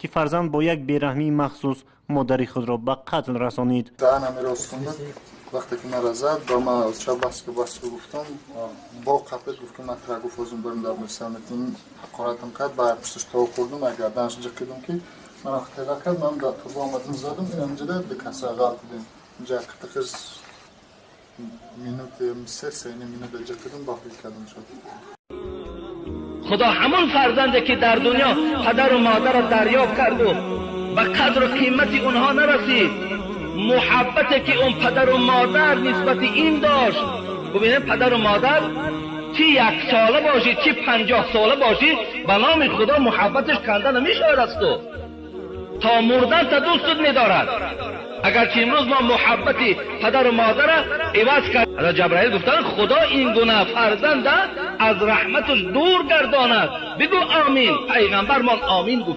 Ки фарзанд бо як бераҳмии махсус модари худро ба қатл расонид. Вақте ки мара зад, ба ма ча баску, баску гуфтам, бо қапид, гуфт ки ман тра гуфт озум барм дар мисамитин ҳақоратам кард. Ба пушташ то хӯрдум, гарданаш ҷиқидум, ки мана тела кард. Ман дар турба омадам, задам. Инамҷада ду каса ғалтидем. Инҷа қитиқиш минути се, сеним минута ҷиқидум, бахӯй кардам шуд. Худо ҳамон фарзанде ки дар дунё падару модарро дарёфт карду ба қадру қимати онҳо нарасид, муҳаббате ки он падару модар нисбати ин дошт. Бубинед, падару модар чӣ як сола бошӣ, чӣ 50 сола бошӣ, ба номи Худо, муҳаббаташ канда намешавад аз ту, то мурдан та дӯстут медорад. Агарчи имрӯз мо муҳаббати падару модарра иваз кард. Ҳазрат Ҷабраил гуфтанд: Худо ин гуна фарзанда аз раҳматаш дур гардонад. Бигӯ омин. Пайғамбармон омин гуфт.